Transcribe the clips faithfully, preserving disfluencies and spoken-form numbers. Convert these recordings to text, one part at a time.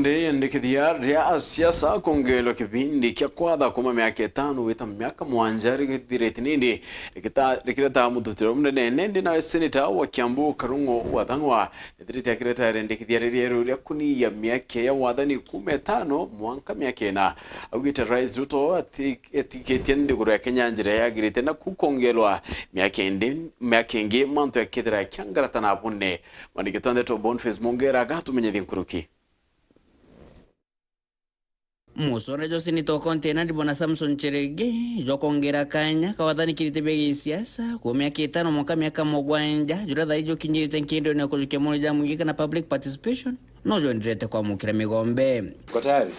Riandikithia ria asiasa kwongererwa kibindi kia kwatha kuuma miaka itano gwita miaka mwanja rigithirite nini, rikita-, rikireta muthutiro munene. Nindi nawe seneta wa Kiambu Karungu Wathang'wa ethirite akireta riandikithia riri rieru ria kuniia miaka ya wathani kuuma itano mwanka miaka ina. Augite Rais Ruto ati-, etikitie nthiguru ya Kenya njira yagirite, na ku kwongererwa miaka indi, miaka ingi mantu yakethira kiangarata na bune. Mwandiki twa ndeto Boniface Mungera agatumenyithia nkuruki. Musonda jwa seneta wa kaunti ya Nandi, Bwana Samson Cherege, jwa kwongera kanya ka wathani kirite bia gisiasa kuuma miaka itano mwanka miaka mugwanja, juria thaa iji jukinyirite nkindone ya kujukia maoni jamwingi kana public participation, no jwenderete kwamukira migombe. Uko tayari?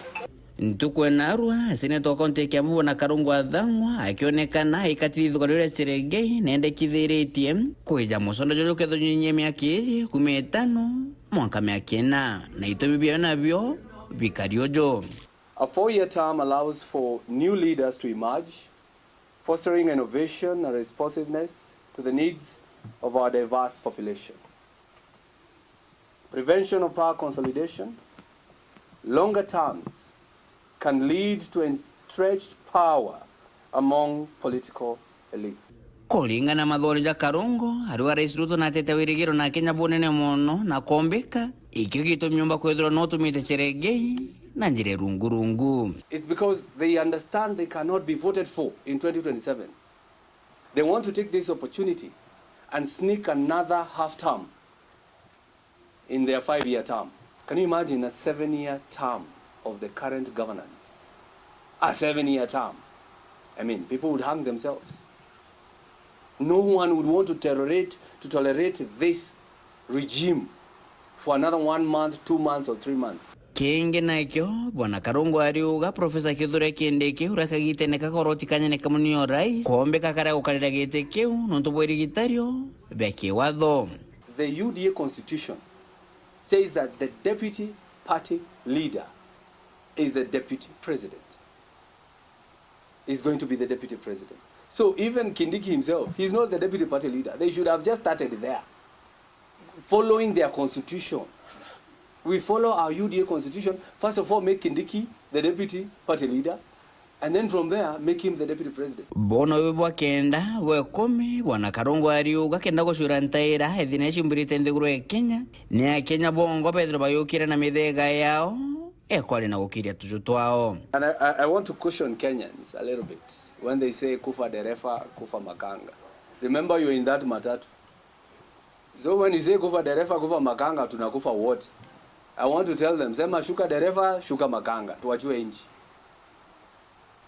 Ntuku ya narua, seneta wa kaunti ya Kiambu, Bwana Karungu Wathang'wa, akionekana aikatithia ithuganio ria Cherege, na endekithiritie kwija musonda juju kethunyinyia miaka iji kuuma itano mwanka miaka ina, na itumi biayo nabio bikari uju. A four-year term allows for new leaders to emerge, fostering innovation and responsiveness to the needs of our diverse population. Prevention of power consolidation. Longer terms can lead to entrenched power among political elites. Kuringana na mathorio ja Karungu, ariuga Rais Ruto natete wirigiro na Akenya bunene mono, na kombika ikio gitumi umba kwithirwa no utumite Cherege na njira irungurungu. It's because they understand they cannot be voted for in twenty twenty-seven. They want to take this opportunity and sneak another half term in their five-year term. Can you imagine a seven-year term of the current governance? A seven-year term. I mean, people would hang themselves. No one would want to tolerate, to tolerate this regime for another one month, two months, or three months. Kingi nakio, Bwana Karungu ariuga Profesa Kithure Kindiki, uria kagitene ka koroti kanyene ka munini o rais, kombika karia gukarira giti kiu nontu bwa irigitario bia kiwatho. The U D A constitution says that the deputy party leader is the deputy president. Is going to be the deputy president. So even Kindiki himself, he's not the deputy party leader. They should have just started there, following their constitution. We follow our U D A constitution. First of all, make Kindiki the deputy party leader, and then from there, make him the deputy president. Bono uyu bwa kenda, bwa ikumi, Bwana Karungu ariuga kenda gucura ntaira ethina ciumbirite nthiguru ya Kenya, ni Akenya bongo bethirwa bayukire na mithega yao, ekori na gukiria tuju twao. And I, I, I want to caution Kenyans a little bit when they say, "Kufa dereva, kufa makanga." Remember, you're in that matatu. So when you say, "Kufa dereva, kufa makanga," tunakufa wote. I want to tell them, sema, "Shuka dereva, shuka makanga, tuachue nchi."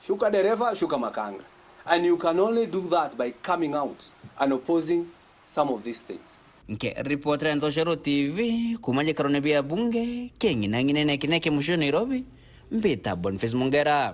Shuka dereva, shuka makanga. And you can only do that by coming out and opposing some of these things. Nke ripotera Ntoshero T V, kuma njikarone bia bunge, king'inang'inene kinene kia mucii Nairobi, mbita Boniface Mungera.